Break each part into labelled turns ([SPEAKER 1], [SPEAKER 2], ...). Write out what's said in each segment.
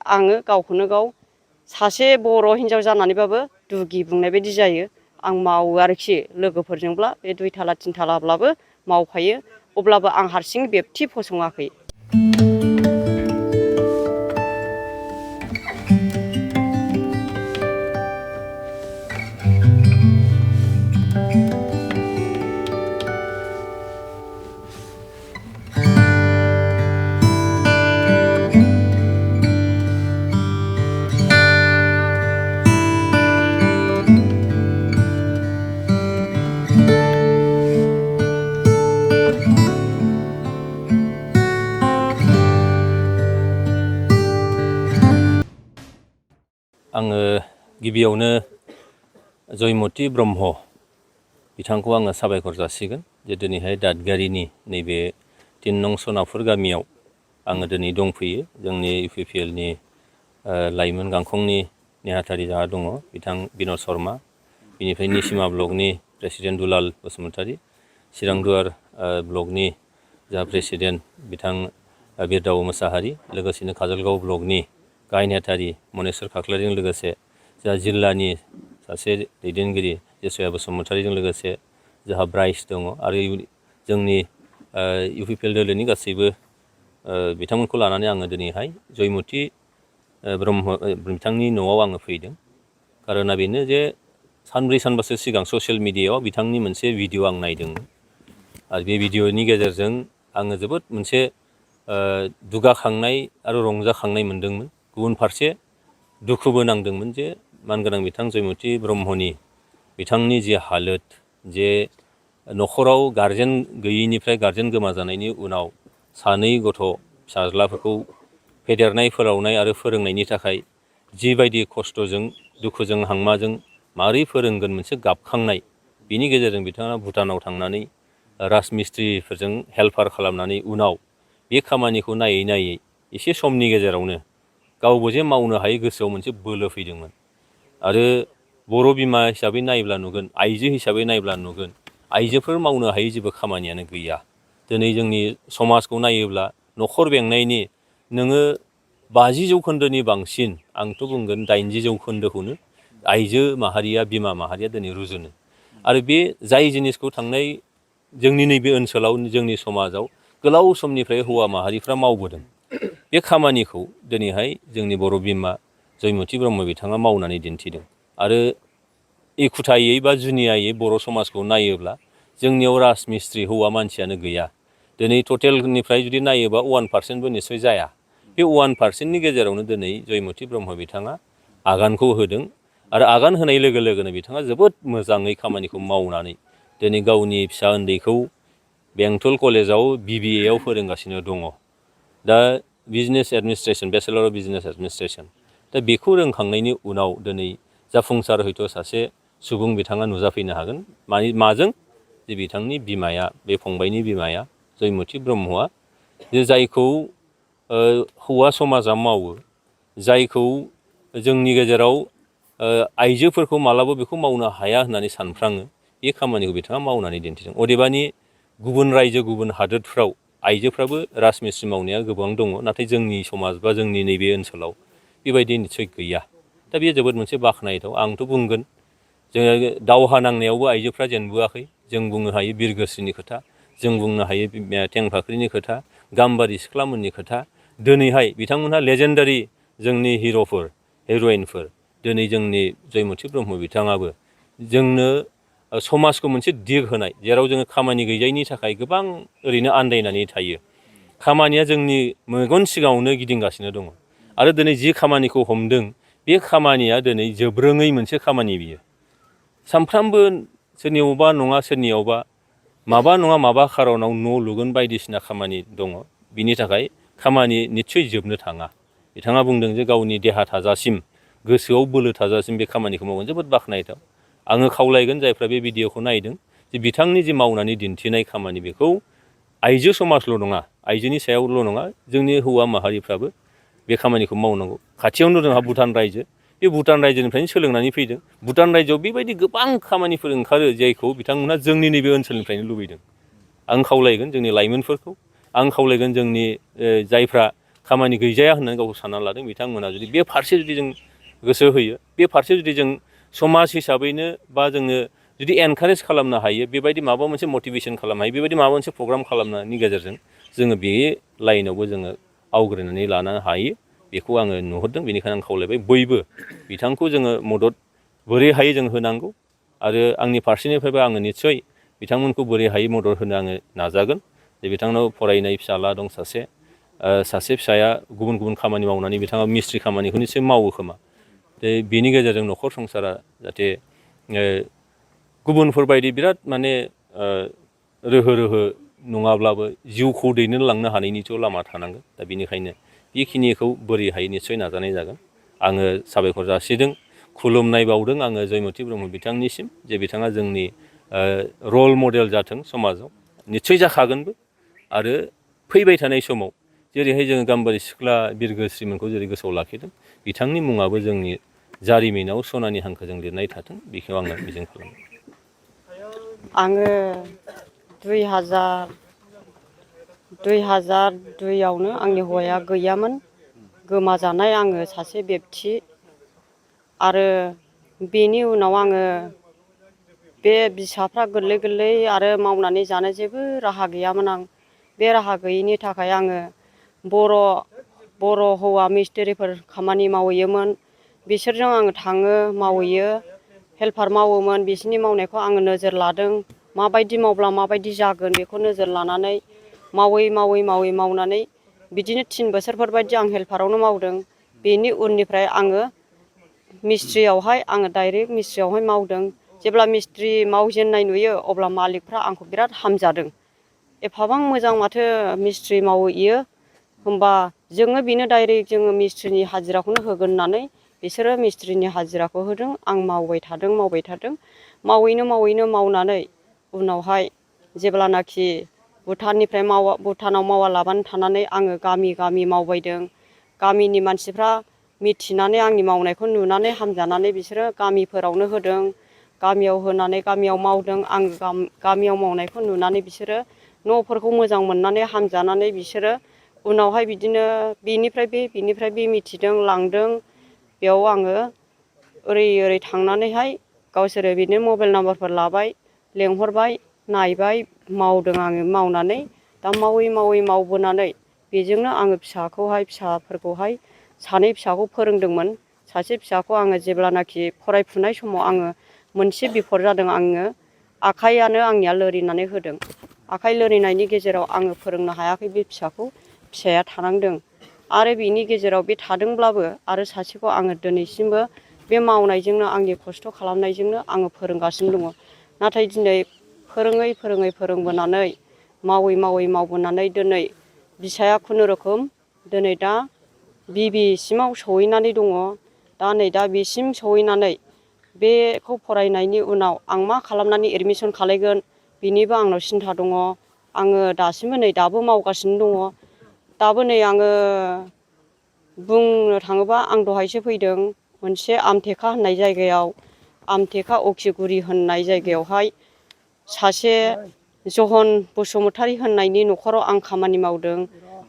[SPEAKER 1] आङो गावखौनो गाव सासे बर' हिन्जाव जानानैबाबो दुगि बुंनाय बायदि जायो। आं मावो आरोखि लोगोफोरजोंब्ला बे 2 थाला 3 थालाब्लाबो मावफायो। अब्लाबो आं हारसिं बेक्ति फसङाखै।
[SPEAKER 2] आङो गिबियावनो जयमति ब्रह्म बिथांखौ आङो साबायखर जासिगोन जे दिनैहाय दादगारिनि नैबे 3 नं सनापुर गामियाव आङो दिनै दंफैयो। जोंनि UPPLनि लाइमोन गांखंनि नेहाथारि जाहा दङ बिथां बिन'द शर्मा, बिनिफ्राय निसिमा ब्लकनि प्रेसिडेन्ट दुलाल बसुमतारी, चिरांदुवार ब्लकनि जा प्रेसिडेन्ट बिथां बिरदाव मोसाहारि, लोगोसेनो काजलगाव ब्लकनि गाहाय नेहाथारि मनेस्वर खाख्लारिजों लोगोसे जा जिल्लानि सासे दैदेनगिरि जेसया बसुमतारीजों लोगोसे जोंहा ब्राइस दङ आरो जोंनि UPPL दोलोनि गासैबो बिथांमोनखौ लानानै आङो दिनैहाय जयमति ब्रह्म बिथांनि न'आव आङो फैदों। खारना बेनो जे सानब्रै सानबासो सिगां ससियेल मिडियायाव बिथांनि मोनसे भिडिअ आं नायदोंमोन आरो बे भिडिअनि गेजेरजों आङो जोबोद मोनसे दुगाखांनाय आरो रंजाखांनाय मोनदोंमोन। गुबुन फारसे दुखुबो नांदोंमोन जे मानगोनां बिथां जयमति ब्रह्मनि बिथांनि जि हालोद, जे न'खराव गारजेन गैयैनिफ्राय गारजेन गोमाजानायनि उनाव 2 गथ' फिसाज्लाफोरखौ फेदेरनाय फोलावनाय आरो फोरोंनायनि थाखाय जिबायदि खस्थ'जों दुखुजों हांमाजों मारै फोरोंगोन मोनसे गाबखांनाय, बिनि गेजेरजों बिथाङा भुटानाव थांनानै राजमिस्ट्रिफोरजों हेल्पार खालामनानै उनाव बे खामानिखौ नायै नायै एसे समनि गेजेरावनो गावबो जे मावनो हायै गोसोआव मोनसे बोलो फैदोंमोन। आरो बर' बिमा हिसाबै नायब्ला नुगोन, आइजो हिसाबै नायब्ला नुगोन, आइजोफोर मावनो हायै जेबो खामानियानो गैया। दिनै जोंनि समाजखौ नायोब्ला न'खर बेंनायनि नोङो 50% बांसिन, आंथ' बुंगोन 80% आइजो माहारिया, बिमा माहारिया दिनै रुजुनो। आरो बे जाय जिनिसखौ थांनाय जोंनि नैबे ओनसोलाव जोंनि समाजाव गोलाव समनिफ्राय हौवा माहारिफ्रा मावबोदों, बे खामानिखौ दिनैहाय जोंनि बर' बिमा जयमति ब्रह्म बिथाङा मावनानै दिन्थिदों। आरो एखुथायै बा जुनियायै बर' समाजखौ नायोब्ला जोंनियाव राजमिस्ट्रि हौवा मानसियानो गैया। दिनै टटेलनिफ्राय जुदि नायोबा 1% निस्सय जाया। बे 1%नि गेजेरावनो दिनै जयमति ब्रह्म बिथाङा आगानखौ होदों आरो आगान होनाय लोगो लोगोनो बिथाङा जोबोद मोजाङै खामानिखौ मावनानै दिनै गावनि फिसा उन्दैखौ बेंटल कलेजाव BBA आव फोरोंगासिनो दङ। दा business administration, bachelor of business administration, दा बेखौ रोंखांनायनि उनाव दिनै जाफुंसार हयथ' सासे सुबुं बिथाङा नुजाफैनो हागोन। माजों? जे बिथांनि बिमाया, बे फंबायनि बिमाया जयमति ब्रह्मआ, जे जायखौ हौवा समाजा मावो, जायखौ जोंनि गेजेराव आइजोफोरखौ मालाबा बेखौ मावनो हाया होननानै सानफ्राङो, बे खामानिखौ बिथाङा मावनानै दिन्थिदों। अदेबानि गुबुन रायजो गुबुन हादोरफ्राव आइजोफ्राबो राजमिस्ट्रि मावनाया गोबां दङ, नाथाय जोंनि समाज बा जोंनि नैबे ओनसोलाव बेबायदि निस्सय गैया। दा बेयो जोबोद मोनसे बाख्नायथाव। आंथ' बुंगोन जोङो दावहा नांनायावबो आइजोफ्रा जेनबोआखै। जों बुंनो हायो बिरगोस्रिनि खोथा, जों बुंनो हायो थेंफाख्रिनि खोथा, गाम्बारि सिख्लामोननि खोथा। दिनैहाय बिथांमोनहा लेजेन्डारि जोंनि हिर'फोर, हिर'इनफोर। दिनै जोंनि जयमति ब्रह्म बिथाङाबो जोंनो समाजखौ मोनसे दिग होनाय, जेराव जोङो खामानि गैजायैनि थाखाय गोबां ओरैनो आन्दायनानै थायो। खामानिया जोंनि मेगन सिगाङावनो गिदिंगासिनो दङ आरो दिनै जि खामानिखौ हमदों, बे खामानिया दिनै जोबरोङै मोनसे खामानि बियो। सानफ्रामबो सोरनियावबा नङा सोरनियावबा माबा नङा माबा खारनाव न' लुगोन बायदिसिना खामानि दङ। बिनि थाखाय खामानि निस्सय जोबनो थाङा। बिथाङा बुंदों जे गावनि देहा थाजासिम, गोसोआव बोलो थाजासिम बे खामानिखौ मावगोन। जोबोद बाख्नायथाव। आङो खावलायगोन जायफ्रा बे भिडिअखौ नायदों, जे बिथांनि जि मावनानै दिन्थिनाय खामानि, बेखौ आइजो समाजल' नङा, आइजोनि सायावल' नङा, जोंनि हौवा माहारिफ्राबो बे खामानिखौ मावनांगौ। खाथियावनो जोंहा भुटान रायजो, बे भुटान रायजोनिफ्रायनो सोलोंनानै फैदों। भुटान रायजोआव बेबायदि गोबां खामानिफोर ओंखारो जायखौ बिथांमोनहा जोंनि नैबे ओनसोलनिफ्रायनो लुबैदों। आं खावलायगोन जोंनि लाइमोनफोरखौ, आं खावलायगोन जोंनि जायफ्रा खामानि गैजाया होननानै गावखौ सानना लादों बिथांमोना जुदि बे फारसे जुदि जों गोसो होयो, बे फारसे जुदि जों समाज हिसाबैनो बा जोङो जुदि एनकारेज खालामनो हायो, बेबायदि माबा मोनसे मटिभेसन खालामनो हायो, बेबायदि माबा मोनसे प्रग्राम खालामनायनि गेजेरजों जोङो बे लाइनावबो जोङो आवग्रिनानै लानो हायो, बेखौ आङो नुहुरदों। बेनिखायनो आं खावलायबाय बयबो बिथांखौ जोङो मदद बोरै हायो जों होनांगौ आरो आंनि फारसेनिफ्रायबो आङो निस्सय बिथांमोनखौ बोरै हायो मदद होनो आङो नाजागोन। जे बिथांनाव फरायनाय फिसाला दं सासे फिसाया गुबुन गुबुन खामानि मावनानै बिथाङा मिस्ट्रि खामानिखौ निस्सय मावो खोमा। बेनि गेजेरजों न'खर संसारा जाहाथे गुबुनफोरबायदि बिराद माने रोहो रोहो नङाब्लाबो जिउखौ दैदेनलांनो हानायनिथ' लामा थानांगोन। दा बेनिखायनो बेखिनिखौ बोरै हायो निस्सय नाजानाय जागोन। आङो साबायखर जासिदों, खुलुमनाय बावदों आङो जयमति ब्रह्म बिथांनिसिम, जे बिथाङा जोंनि रल मडेल जाथों समाजाव, निस्सय जाखागोनबो। आरो फैबाय थानाय समाव जेरैहाय जोङो गाम्बारि सिख्ला बिरगोस्रिमोनखौ जेरै गोसोआव लाखिदों, बिथांनि मुङाबो जोंनि जारिमिनाव सनानि हांखोजों लिरनाय थाथों, बेखौ आङो मिजिं खालामो।
[SPEAKER 1] आङो 2002आवनो आंनि हौवाया गैयामोन, गोमाजानाय आङो सासे बेक्ति। आरो बेनि उनाव आङो बे फिसाफ्रा गोरलै गोरलै आरो मावनानै जानो जेबो राहा गैयामोन। आं बे राहा गैयैनि थाखाय आङो बर' हौवा मिस्ट्रिफोर खामानि मावहैयोमोन, बिसोरजों आङो थाङो मावहैयो, हेल्पार मावोमोन। बिसोरनि मावनायखौ आङो नोजोर लादों, माबायदि मावब्ला माबायदि जागोन बेखौ नोजोर लानानै मावनानै बिदिनो 3 बोसोरफोरबायदि आं हेल्पारावनो मावदों। बेनि उननिफ्राय आङो मिस्ट्रियावहाय डाइरेक्ट मिस्ट्रियावहाय मावदों। जेब्ला मिस्ट्रि मावजेननाय नुयो अब्ला मालिकफ्रा आंखौ बिराद हामजादों। एफाबां मोजां माथो मिस्ट्रि मावहैयो, होमबा जोङो बेनो डाइरेक्ट जोङो मिस्ट्रिनि हाजिराखौनो होगोन होननानै बिसोरो मिस्ट्रिनि हाजिराखौ होदों। आं मावबाय थादों। मावैनो मावनानै उनावहाय जेब्लानाखि भुटानाव मावालाबानो थानानै आङो गामि गामि मावबायदों। गामिनि मानसिफ्रा मिथिनानै आंनि मावनायखौ नुनानै हामजानानै बिसोरो गामिफोरावनो होदों। गामियाव होनानै गामियाव मावदों। आं गामियाव मावनायखौ नुनानै बिसोरो न'फोरखौ मोजां मोननानै हामजानानै बिसोरो उनावहाय बिदिनो बेनिफ्राय बे मिथिदों लांदों। बेयाव आङो ओरै थांनानैहाय गावसोरो बिदिनो मबाइल नाम्बारफोर लाबाय, लेंहरबाय, नायबाय, मावदों आङो। मावनानै दा मावै मावबोनानै बेजोंनो आङो फिसाफोरखौहाय 2 फिसाखौ फोरोंदोंमोन। सासे फिसाखौ आङो जेब्लानाखि फरायफुनाय समाव आङो मोनसे बिफद जादों, आङो आखाइयानो आंनिया लोरिनानै होदों। आखाइ लोरिनायनि गेजेराव आङो फोरोंनो हायाखै बे फिसाया थानांदों। आरो बिनि गेजेराव बे थादोंब्लाबो आरो सासेखौ आङो दिनैसिमबो बे मावनायजोंनो आंनि खस्थ' खालामनायजोंनो आङो फोरोंगासिनो दङ। नाथाय दिनै फोरोङै फोरोंबोनानै मावबोनानै दिनै फिसाया खुनुरुखुम दिनै दा बिसिमाव सहैनानै दङ। दा बिसिम सहैनानै बेखौ फरायनायनि उनाव आं मा खालामनानै एडमिसन खालायगोन बिनिबो आंनाव सिन्था दङ। आङो दाबो मावगासिनो दङ। दाबो नै आङो बुंनो थाङोबा आं दहायसो फैदों मोनसे आमथेखा होननाय जायगायाव, आमथेखा अखिगुरि होननाय जायगायावहाय सासे जहन बसुमतारी होननायनि न'खराव आं खामानि मावदों।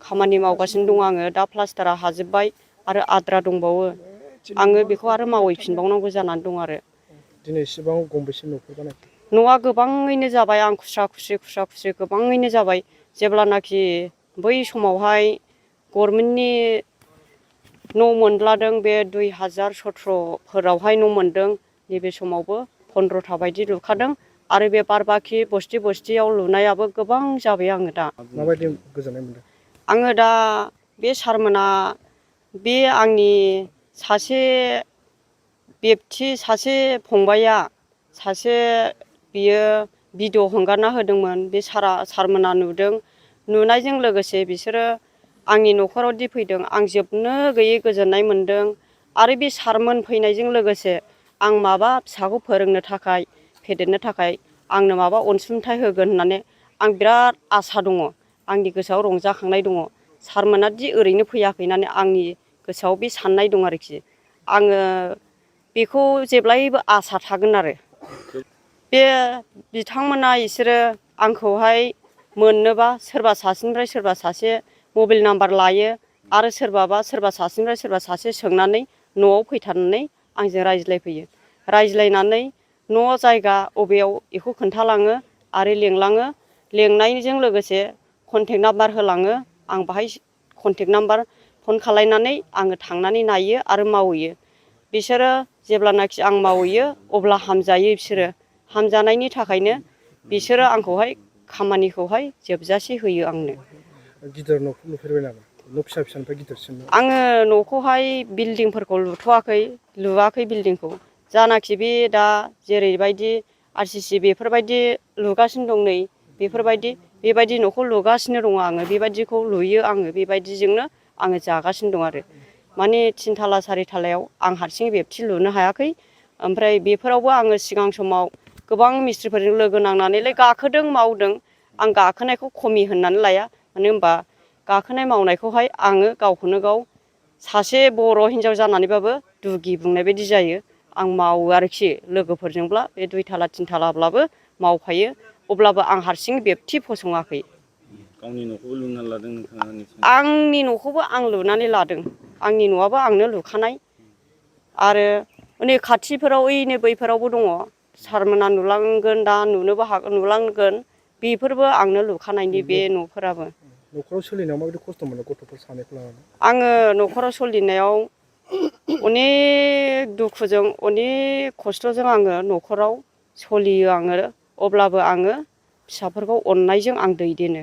[SPEAKER 1] खामानि मावगासिनो दङ आङो। दा प्लास्टारा हाजोब्बाय आरो आद्रा दंबावो। आङो बेखौ आरो मावहैफिनबावनांगौ जानानै दं आरो।
[SPEAKER 3] दिनैसिबां गंबेसे न'खर बानायखो?
[SPEAKER 1] न'आ गोबाङैनो जाबाय। आं खुस्रा खुस्रि गोबाङैनो जाबाय। जेब्लानाखि बै समावहाय गभर्नमेन्टनि न' मोनलादों, बे 2017 न' मोनदों। नैबे समावबो 15था बायदि लुखादों। आरो बे बारबाखि बस्तियाव लुनायाबो गोबां जाबाय। आङो दा
[SPEAKER 3] माबायदि गोजोननाय मोनदों?
[SPEAKER 1] आङो दा बे सारमोना बे आंनि सासे बेक्ति, सासे फंबाया बियो भिडिअ हगारना होदोंमोन। बे सारमोना नुदों। नुनायजों लोगोसे बिसोरो आंनि न'खरावदि फैदों, आं जोबनो गैयै गोजोननाय मोनदों। आरो बे सारमोन फैनायजों लोगोसे आं माबा फिसाखौ फोरोंनो थाखाय, फेदेरनो थाखाय आंनो माबा अनसुंथाइ होगोन होननानै आं बिराद आसा दङ। आंनि गोसोआव रंजाखांनाय दङ। सारमोनादि ओरैनो फैयाखै होननानै आंनि गोसोआव बे साननाय दं आरोखि। आङो बेखौ जेब्लायबो आसा थागोन आरो। बे बिथांमोना बिसोरो आंखौहाय मोननोबा सोरबा सासेनिफ्राय सोरबा सासे मबाइल नाम्बार लायो। आरो सोरबा सासेनिफ्राय सोरबा सासे सोंनानै न'आव फैथारनानै आंजों रायज्लायफैयो। रायज्लायनानै न' जायगा अबेयाव बेखौ खोन्थालाङो आरो लेंलाङो। लेंनायजों लोगोसे कन्टेक्ट नाम्बार होलाङो। आं बाहाय कन्टेक्ट नाम्बार फन खालायनानै आङो थांनानै नायो आरो मावहैयो। बिसोरो जेब्लानाखि आं मावहैयो अब्ला हामजायो बिसोरो। हामजानायनि थाखायनो बिसोरो आंखौहाय खामानिखौहाय जोबजासे होयो आंनो।
[SPEAKER 3] गिदिर न'खौ लुफेरबाय नामा? न' फिसा फिसानिफ्राय गिदिरसिम न'?
[SPEAKER 1] आङो न'खौहाय बिल्डिंफोरखौ लुवाखै बिल्डिंखौ। जानाखि बे दा जेरैबायदि RCC बेफोरबायदि लुगासिनो दं नै बेबायदि न'खौ लुगासिनो दङ आङो। बेबायदिखौ लुयो आङो। बेबायदिजोंनो आङो जागासिनो दं आरो। माने 3 थाला 4 थालायाव आं हारसिं बेक्ति लुनो हायाखै। ओमफ्राय बेफोरावबो आङो सिगां समाव गोबां मिस्थ्रिफोरजों लोगो नांनानैलाय गाखोदों मावदों। आं गाखोनायखौ खमि होननानै लाया। मानो होनबा गाखोनाय मावनायखौहाय आङो गावखौनो गाव सासे बर' हिनजाव जानानैबाबो दुगि बुंनाय बायदि जायो। आं मावो आरोखि लोगोफोरजोंब्ला बे 2 थाला 3 थालाब्लाबो मावफायो। अब्लाबो आं हारसिं बेक्ति फसङाखै।
[SPEAKER 4] गावनि न'खौबो लुना लादों नोंथाङा?
[SPEAKER 1] आंनि न'खौबो आं लुनानै लादों। आंनि न'आबो आंनो लुखानाय। आरो नै खाथिफोराव ओइनै बैफोरावबो दङ। सारमोना नुलांगोन दा नुनोबो हागोन नुलांगोन। बेफोरबो आंनो लुखानायनि बे न'फोराबो।
[SPEAKER 3] न'खराव सोलिनायाव माबायदि खस्थ' मोनो गथ'फोर सानैखौ लानानै?
[SPEAKER 1] आङो न'खराव सोलिनायाव अनेक दुखुजों अनेक खस्थ'जों आङो न'खराव सलियो आङो। अब्लाबो आङो फिसाफोरखौ अननायजों आं दैदेनो।